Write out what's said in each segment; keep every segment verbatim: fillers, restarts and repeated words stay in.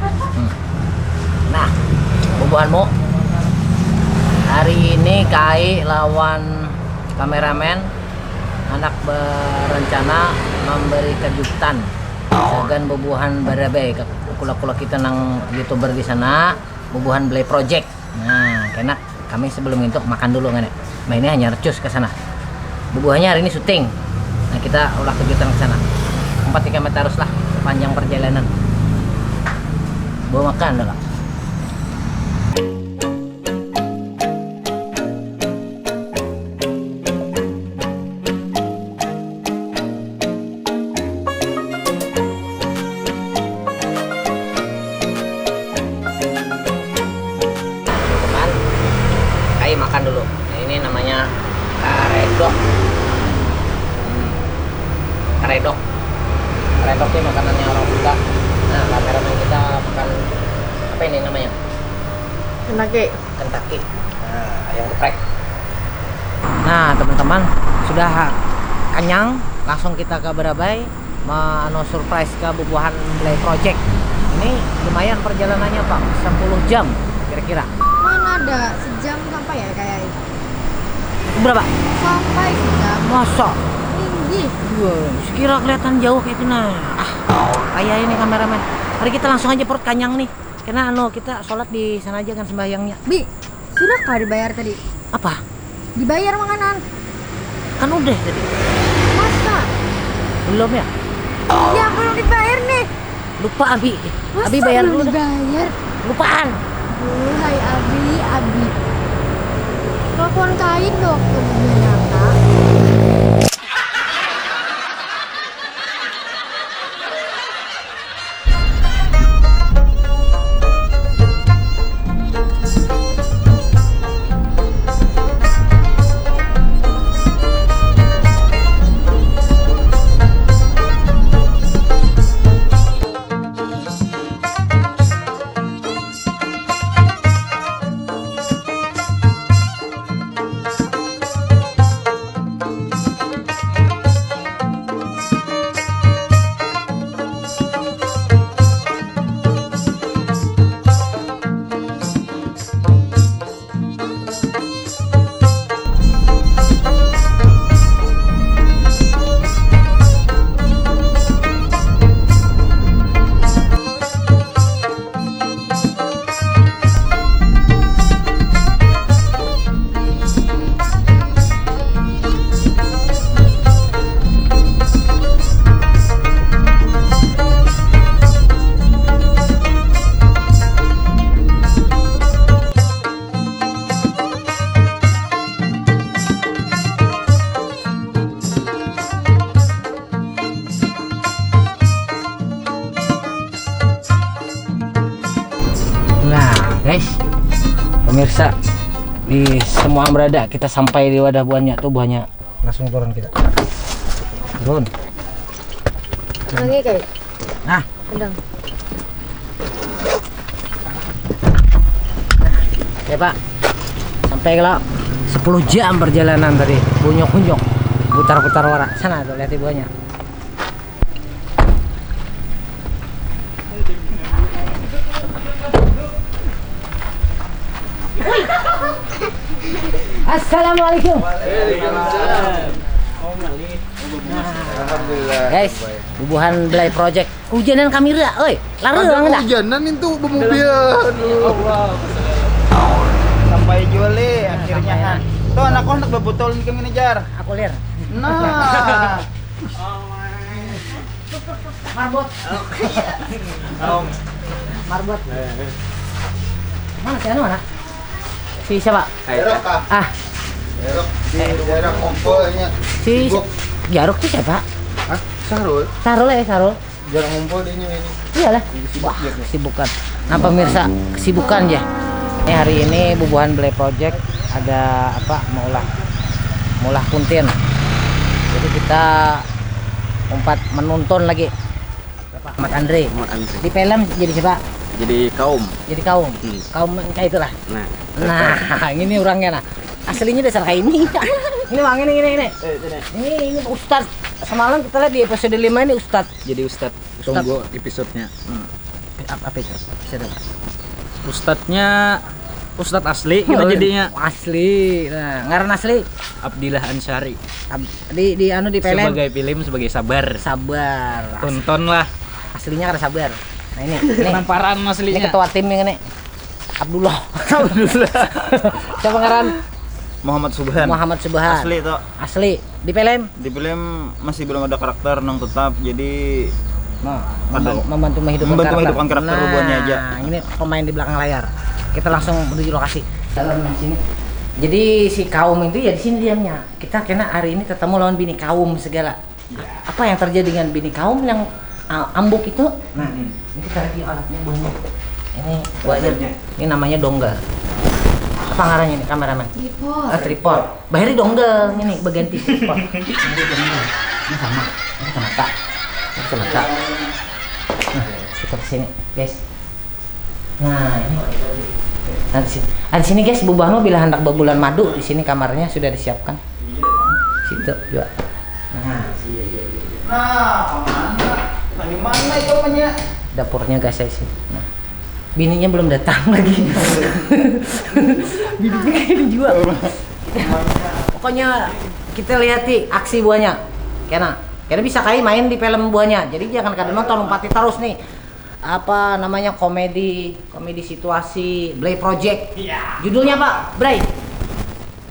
Hmm. Nah, bubuhanmu, hari ini Kai lawan kameramen handak berencana memberi kejutan sagan bubuhan Barabai, ke kulak-kulak kita nang YouTuber di sana, bubuhan Belai Project. Nah, kena kami sebelum itu makan dulu, ngana. Nah, ini hanya recus ke sana. Bubuhannya hari ini syuting. Nah, kita ulah kejutan ke sana. Empat tiga meter terus lah sepanjang perjalanan. Bawa makan dulu. Teman, Kai makan dulu. Nah, ini namanya karedok. Hmm. Karedok. Karedok ini makanannya orang Sunda. Nah, kameramen kita makan apa ini namanya? Kentucky. Kentucky. Nah, ayam geprek. Nah, teman-teman, sudah kenyang, langsung kita ke Barabai, mau surprise ke bubuhan Belai Project. Ini lumayan perjalanannya, Pak, sepuluh jam kira-kira. Mana ada sejam sampai ya kayak ini? Berapa? Sampai sejam. Masa? Tinggi. Iya, sekira kelihatan jauh kayak itu nah. Ah, kayak ini kameramen. Mari kita langsung aja, perut kanyang nih. Karena anu, kita sholat di sana aja kan sembahyangnya. Bi, sudah kah dibayar tadi? Apa? Dibayar makanan. Kan udah tadi. Masa? Belum ya? Ya, belum dibayar nih. Lupa, Abi. Masa Abi bayar belum dulu dah. Dibayar? Lupaan. Duh, hai Abi, Abi. Kelakuan kain dok, nyata. Nah, guys, pemirsa, di semua berada kita sampai di wadah buahnya tuh, buahnya langsung turun kita. Turun. Lagi, guys. Nah, Pedang. Ya, Pak. Sampai kalau sepuluh jam perjalanan tadi, bunyok-bunyok, putar-putar wara. Sana tuh, lihat ibuannya. Assalamualaikum. Waalaikumsalam. Alhamdulillah. Guys, bubuhan Belai Project. Hujanan kamera, oi. Lara. Ada orang dah. Hujanan itu bemobil. Aduh. Sampai jua le akhirnya, ha. Tuh, anak kau handak babotol ni kami najar. Aku lir. Nah. Marbot. Marbot. Mana si anu, mana? Si siapa? Erok kah? Ah. Erok di daerah Kompolnya. Si Sibuk. Jaruk tuh siapa? Hah? Sarul. Sarul ya, Sarul. Jarang ngumpul dia ini. Iyalah. Lagi sibuk. Wah, dia, nih. Sibukan. Nah, pemirsa, kesibukan ya. Ini hari ini bubuhan Belai Project ada apa, maulah, maulah konten. Jadi kita umpat menonton lagi. Bapak Ahmad Andre. Ahmad Andre. Di film jadi siapa? Jadi Kaum. Jadi Kaum. Hmm. Kaum kayak itulah. Nah. Nah, ini orangnya nah. Aslinya dasar kayak ini. Ini bang, ini, ini, ini. Eh, sini. Ini, ini Ustadz. Semalam kita lihat di episode lima ini Ustadz. Jadi Ustadz. Ustadz. Tunggu episodenya. Hmm. Apa itu? Ustadznya Ustadz asli gitu. Jadinya asli. Nah, ngaran asli Abdillah Ansari. Di di anu di film sebagai film sebagai sabar. Sabar. Tontonlah. Aslinya kada sabar. Nah ini, ini. Penamparan aslinya. Ini ketua tim yang ini. Abdullah. Abdullah. Siapa ngaran? Muhammad Subhan. Muhammad Subhan. Asli tuh. Asli. Di film? Di film masih belum ada karakter nang tetap, jadi nah, membantu menghidupkan membantu karakter. Menghidupkan karakter nah, buahnya aja. Ini pemain di belakang layar. Kita langsung menuju lokasi. Dalam sini. Jadi si kaum itu ya di sini diamnya. Kita kena hari ini ketemu lawan bini kaum segala. Ya. Apa yang terjadi dengan bini kaum yang uh, ambuk itu? Nah, hmm. Ini kita lagi alatnya buahnya. Ini buahnya. Ini namanya dongga. Apa ngarannya ini kameramen? Tripod. Ah, tripod. Bahari dongga ini baganti tripod. Ini dongga. Ini sama. Ini kacamata. Ini kacamata. Nah, kita ke sini, guys. Nah, ini. Nah, di sini. Ah, di sini guys, bubahmu bila hendak berbulan madu, di sini kamarnya sudah disiapkan. Situ juga. Nah, nah, mana? Nah, di mana itu apanya? Dapurnya guys, saya sih. Nah. Bininya belum datang lagi. Bininya kayak dijual. Pokoknya kita lihat di aksi buahnya. Kena, kena bisa kayak main di film buahnya. Jadi jangan kada nonton, umpati terus nih. Apa namanya komedi, komedi situasi, Blay Project. Iya. Judulnya apa, Bray?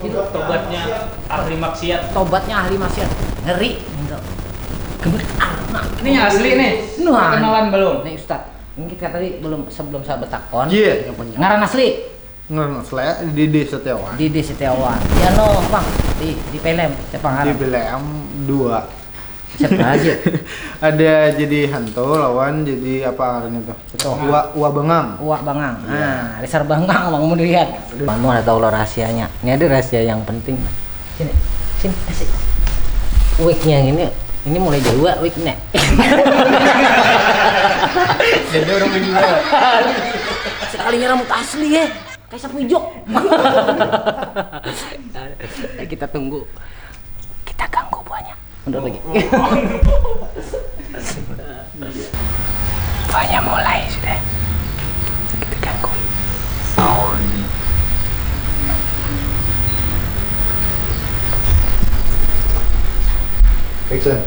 Tobatnya ahli maksiat. Tobatnya ahli maksiat. Ngeri gitu. Gemetar. Nah, ini yang asli nih. Nuan. Kenalan belum? Nih Ustaz, ini kita tadi belum sebelum saya betakon. Iya, yang punya. Ngaran asli? Ngaran asli Dede Setiawan. Dede Setiawan. Ya no, Bang. Di di film siapa ngaran? Di film dua. Siapa aja? Ada jadi hantu lawan jadi apa ngarannya tuh? Betul. Uwa Uwa Bangang. Uwa Bangang. Iya. Nah, dasar Bangang Bang mau dilihat. Kamu ada tahu lo rahasianya. Ini ada rahasia yang penting. Sini. Sini kasih. Wignya ini ini mulai jawa wignya. Jadi orang menjual. Sekalinya rambut asli ya. Kayak sapu hijau. Kita tunggu. Kita ganggu buahnya. Mundur lagi. Buahnya mulai sudah. Kita ganggu. Action.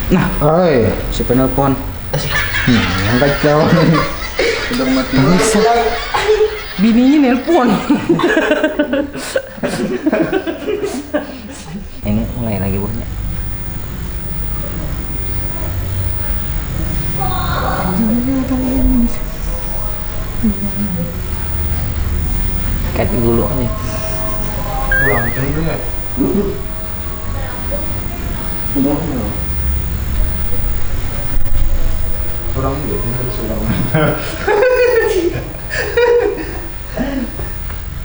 Nah, oi, si penelpon. Hmm, angkat kau. Sudah mati. Bininya nelpon. Ini mulai lagi buahnya. Kayak dulu nih. Pulang dulu ya. Orang juga harus orang.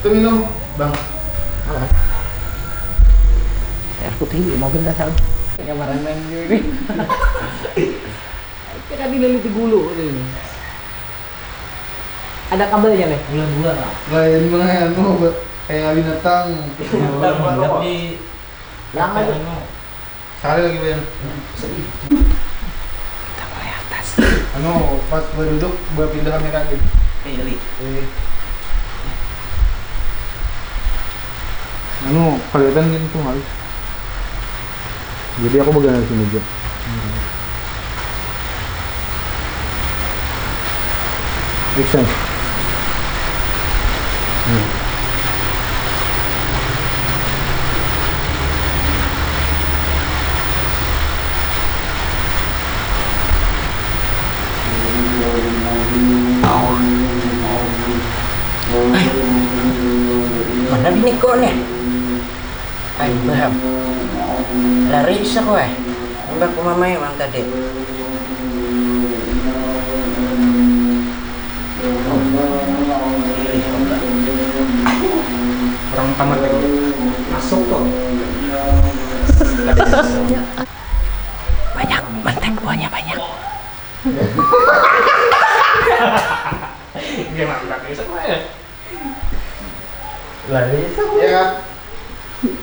Tuh minum, Bang. Air putih di mobil dah tahu. Kameramen juga. Kita di lili gulu nih. Ada kabelnya nih. Bulan dua lah. Lain mah anu kayak binatang. Binatang di yang ada. Sekali lagi bayar. Kita mulai atas. Anu pas berduduk berpindah kamera lagi. Eh, Li. Eh. Anu kelihatan gitu tuh kali. Jadi aku bagian dari sini aja. Action. Mana bini kau nih? Ayo, Bram. Lari sa ku ai. Imbah ku mamai urang tadi. Urang tamat lagi. Masuk tu. Banyak, mantek buahnya banyak. Dia mantap ya, sama ya. Lari sa ku ai. Iya, Kak.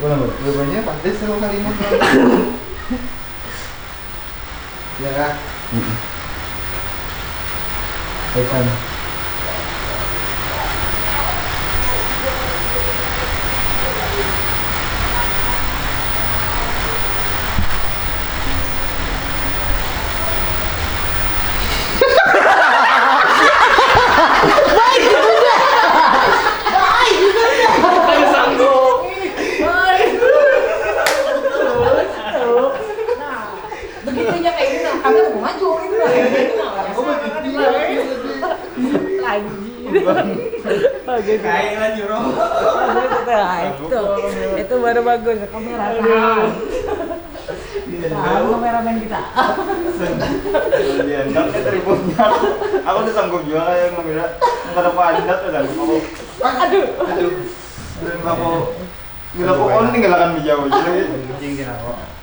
Rupanya pantas sama kalimat. Ya kah? Ikan. Begitunya kayak gini, nah, kami mau maju gitu lah. Lagi. Oke, kayak lagi bro. Nah, itu, itu baru bagus kamera. Tahan. Tahan kameramen kita. Diandak kita ributnya. Aku udah sanggup juga kayak ngambil. Kada padat udah aku. Aduh. Aduh. Belum aku. Bila aku on tinggalkan menjauh aja lagi. Anjing kena kok.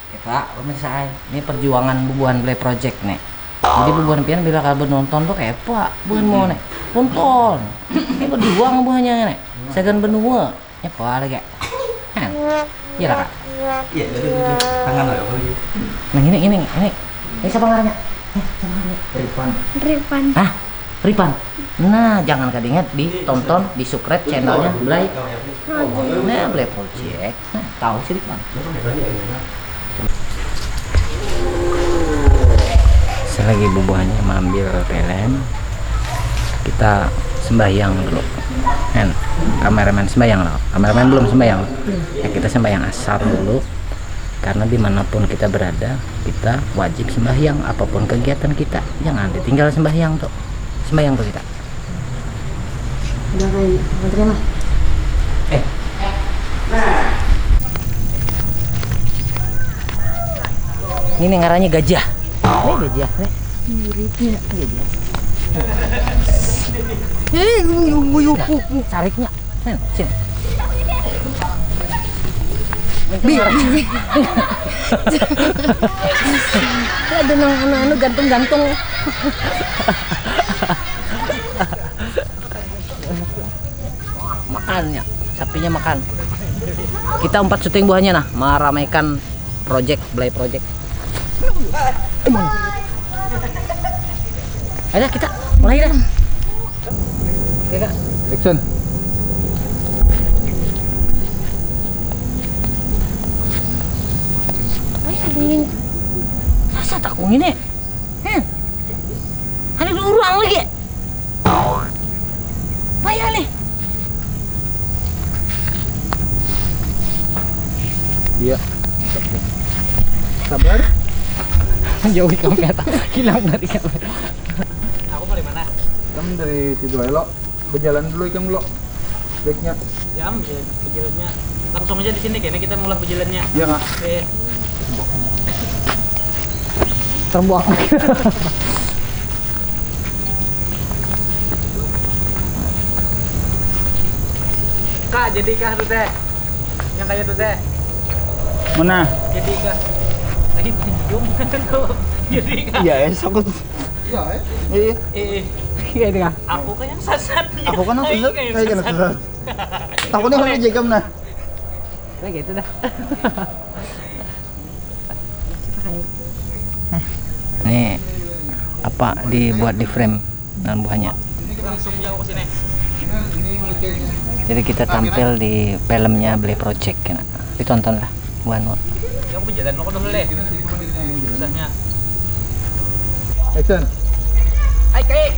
Kita pemirsa ai, ini perjuangan bubuhan Blay Project nih. Jadi bubuhan pian bila kada nonton tuh kayak apa buhan mau nih. Tonton. Ini berjuang buhannya nih. Sagan benua. Ini apa lagi? Hah. Iya lah kak. Iya, jadi tangan lah apa lagi? Nah ini ini ini ini siapa ngarannya? Eh, siapa ngarannya? Ripan. Ripan. Hah? Ripan. Nah, jangan kada ingat ditonton, di subscribe channelnya Blay. Nah, Blay Project. Nah, tahu sih Ripan. Selagi bubuhannya maambil pelem, kita sembahyang dulu. Kan, kameramen sembahyang loh. Kameramen belum sembahyang. Ya kita sembahyang asar dulu. Karena dimanapun kita berada, kita wajib sembahyang. Apapun kegiatan kita, jangan ditinggal sembahyang tuh. Sembahyang tuh kita. Udah kayak terima. Eh. Ini ngarannya gajah. Ini gajah, nih. Miripnya gajah. Eh, guyu guyu pupu. Sariknya. Nih, sini. Bi, bi, bi. Ada nang anu-anu gantung-gantung. Makannya, sapinya makan. Kita umpat syuting buahnya nah, meramaikan project, Blay Project. Ayo kita mulai dah. Oke kak. Action. Ayo dingin. Rasa tak ini. Heh. Ada dua orang lagi. Payah nih. Iya. Sabar. Jauhi kamera. Hilang dari kamera. Aku dari mana? Kamu dari situ aja lo. Berjalan dulu ikam lo. Baiknya. Jam ya berjalannya. Langsung aja di sini kayaknya kita mulai berjalannya. Iya kak. Oke. Terbuang. Kak, jadi kah tuh teh? Yang kayak tuh teh? Mana? Jadi kah? Tadi cium tuh. Jadi kah? Iya, eh, sangkut. Iya, eh. Iya. Eh, iya deh. Aku kan yang sasat. Aku kan yang sasat. Kayak kena sasat. Takutnya mana jegam nah. Kayak gitu dah. Ini apa dibuat di frame dan buahnya. Jadi kita tampil di filmnya Blay Project kena. Ditonton lah buhan mau. Aku berjalan mau dulu deh. Susahnya. Action. Hai kai.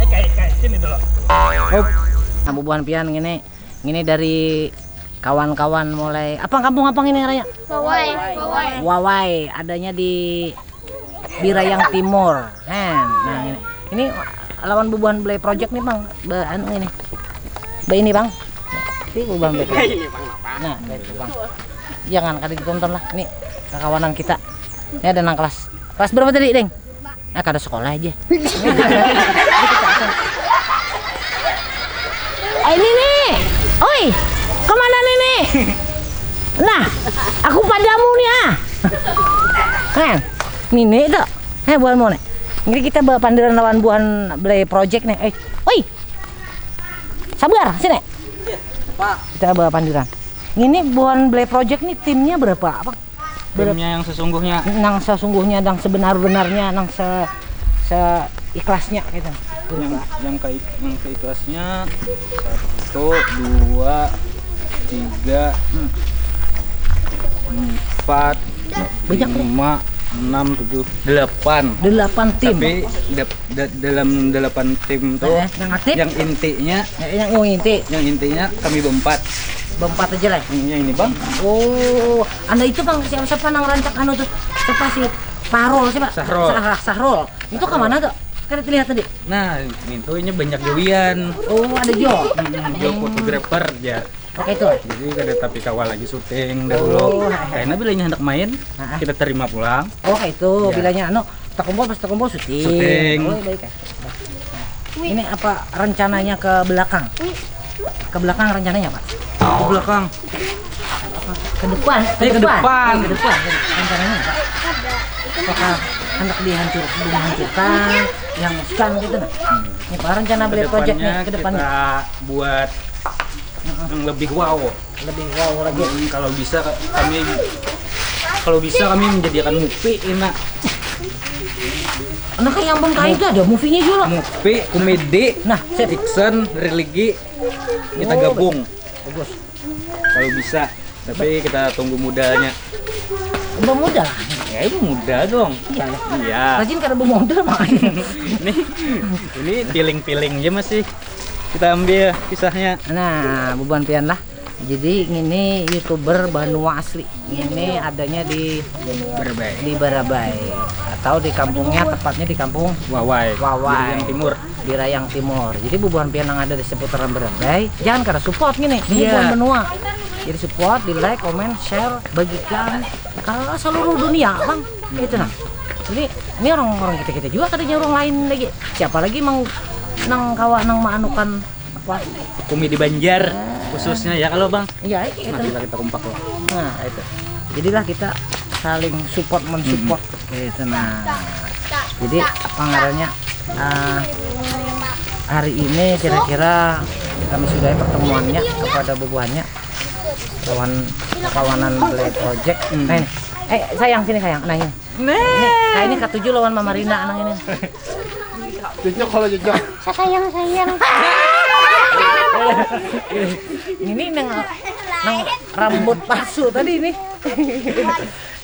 Hai kai kai sini dulu. Nah, bubuhan pian ngini. Ini dari kawan-kawan mulai apa kampung apa ini raya? Wawai. Wawai. Wawai adanya di Birayang Timur. Nah, nah ini. Ini lawan bubuhan Blay Project nih bang. Be, anu ini. Be ini bang. Ini bubuhan Blay Project. Nah, dari itu bang. Jangan kada ditonton lah. Ini kakawanan kita. Ini ada nang kelas. Kelas berapa tadi, Deng? Ah, kada sekolah aja. Eh, ini nih. Oi, kemana nih nih? Nah, aku padamu nih ah. Kan, nini itu. Eh, buhan mau nih. Ini kita bawa pandiran lawan buhan Blay Project nih. Eh, oi. Sabar, sini. Pak. Kita bawa pandiran. Ini buhan Belai Project nih, timnya berapa, Bang? Berapa? Timnya yang sesungguhnya. Nang sesungguhnya, nang sebenar-benarnya, nang se seikhlasnya gitu. Yang yang ke yang keikhlasnya satu, dua, tiga, empat, Banyak, lima, enam, tujuh, delapan. Delapan tim. Tapi dap- da- dalam delapan tim tuh Eh, yang aktif? yang intinya Ya, yang, yang inti yang intinya kami berempat. Berempat aja lah. Yang ini bang. Oh, anda itu, Bang, siapa, siapa nang rancak anu tuh? Siapa sih? Parul, siapa? Sahrul. Sah- Sahrul. Itu ke mana tuh? Kan terlihat tadi. Nah, itu ini banyak gawian. Oh, ada jo. Hmm, dia fotografer ya. Oke, itu. Jadi kada tapi kawa lagi syuting dahulu. Oh. Karena bilanya hendak main, Ah. kita terima pulang. Oh, kayak itu. Ya. Bilanya anu, terkumpul, pas terkumpul syuting. Syuting. Oh, baik. Ini apa rencananya ke belakang? Ke belakang rencananya apa? Ke belakang. Ke depan. Eh, ke depan. Ke depan. Rencananya apa? Apakah hendak dihancur, dihancurkan, dihanguskan gitu nah? Ini apa rencana Belai Project nih Kedepannya ke depannya? Kita buat yang lebih wow. Lebih wow lagi. Hmm, kalau bisa kami kalau bisa kami menjadikan movie enak. Nah, kayak Ambon Kai itu ada movie-nya juga. Movie, komedi, Nah, set. Fiction, religi kita Oh, gabung Bagus. kalau bisa. Tapi kita tunggu modalnya. Udah muda lah. Ya ini muda dong. Iya, ya. Iya. Rajin kada bermodal makanya. Ini ini feeling-feeling aja masih kita ambil kisahnya. Nah, bubuhan pian lah. Jadi ini YouTuber Banua asli. Ini adanya di Berbaik. di Barabai atau di kampungnya, tepatnya di kampung Wawai. Wawai. Yang timur. Di Rayang Timur. Jadi bubuhan pian yang ada di seputaran Barabai, jangan kada support gini. Ini Iya. buhan Banua. Jadi support, di like, comment, share, bagikan ke seluruh dunia, Bang. Gitu nah. Jadi ini orang-orang kita-kita juga kada ada orang lain lagi. Siapa lagi mang nang kawa nang maanukan apa? Komedi Banjar khususnya ya kalau bang. Iya, itu. Nah, kita, kita kompak loh. Nah, itu. Jadilah kita saling support mensupport gitu nah. Jadi apa ngarannya, ah, hari ini kira-kira kami sudahi pertemuannya kepada bubuhannya lawan kawanan Belai Project. Nah, ini. Eh, sayang, sini sayang. Nah, ini. Ini, nah, ini katuju lawan Mama Rina nang ini. Cocok kalau cocok. Sayang, sayang. Ini nang nang rambut palsu tadi ini.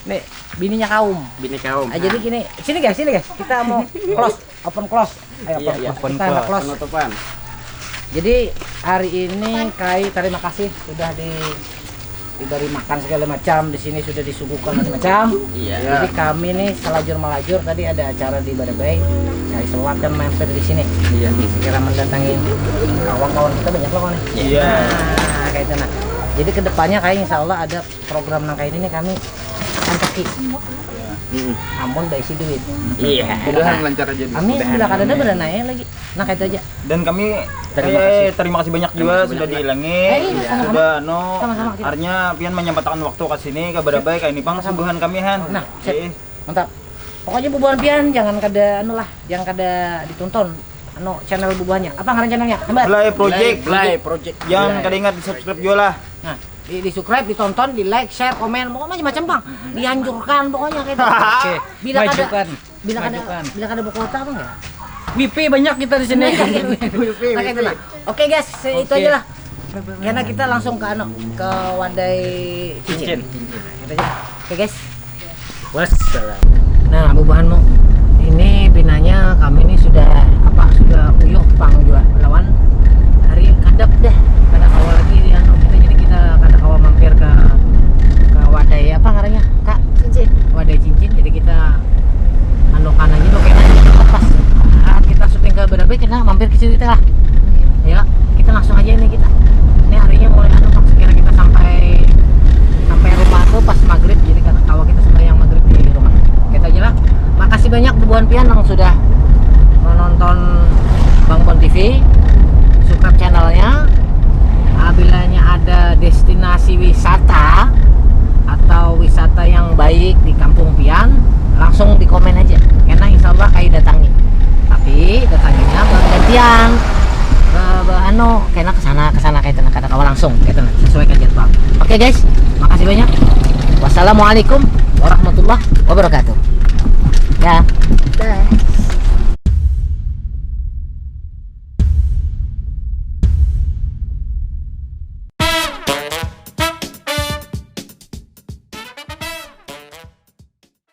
Nih, bininya Kaum. Bini Kaum. Ah, jadi gini, sini guys, sini guys. Kita mau close, open close. Ayo, Iya, iya. Open close. Kita ada close. Penutupan. Jadi hari ini Kai, terima kasih sudah di diberi makan segala macam, di sini sudah disuguhkan macam-macam. Iya. Jadi kami nih selajur melajur, tadi ada acara di Barabai. Kai sempatkan mampir di sini. Iya. Segera mendatangi kawan-kawan kita, banyak loh nih. Iya. Nah, kayak itu nah. Jadi kedepannya Kai insya Allah ada program nang kayak ini nih kami anteki. Mm-mm. Amun baisi duit. Iya. Mudahan lancar aja dulu. Amin, bila kada ada beranae lagi. Nah, kayak itu aja. Dan kami Terima eh, kasih. Terima kasih banyak juga sudah diilangi. Eh, iya, sama-sama. Sudah anu Sama-sama kita. Artinya pian menyempatkan waktu ke sini ke Barabai kayak ini pang sungguhan kami han. Nah, sip. Eh, Mantap. Pokoknya bubuhan pian jangan kada anu lah, jangan kada ditonton anu channel bubuhannya. Apa ngaran channelnya? Sambat. Belai Project. Belai Project. Jangan kada ingat di subscribe juga lah. Nah, di, di subscribe, ditonton, di like, share, komen, pokoknya macam-macam, Bang. Dianjurkan pokoknya kayak itu. Oke. Bila kada Majukan. bila kada Majukan. bila kada berkuota, Bang, ya? Wifi banyak kita di sini. Nah, kayak itu lah. Oke guys, se- itu Oke. aja lah. Karena kita langsung ke anu, ke Wadai Cincin. Cincin. Nah, gitu aja. Oke guys. Wassalam. Nah, bubuhanmu, ini pinanya kami ini sudah apa, sudah uyuh pang juga lawan hari kadap deh. Kada kawa lagi anu kita, jadi kita kada kawa mampir ke ke Wadai apa ngarannya, Kak? Cincin. Wadai Cincin. Jadi kita anu kanan aja tuh kena pas saat kita syuting ke Barabai, kena mampir ke situ kita lah. Ya, kita langsung aja ini kita. Ini harinya mulai anu pas sekira kita sampai sampai rumah tuh pas maghrib, jadi kada kawa kita sembahyang maghrib di rumah. Kita aja lah. Makasih banyak bubuhan pian yang sudah menonton Bang Bon T V. Subscribe channelnya. Abilanya ada destinasi wisata atau wisata yang baik di kampung pian, langsung di komen aja. Karena insya Allah Kai datangi. Tapi datanginya bergantian. Be, be, anu, kena ke sana, ke sana, kayak itu, kada kawa langsung, kayak itu, sesuai ke jadwal. Oke. Ya guys, makasih banyak. Wassalamualaikum warahmatullahi wabarakatuh. Ya. Dah.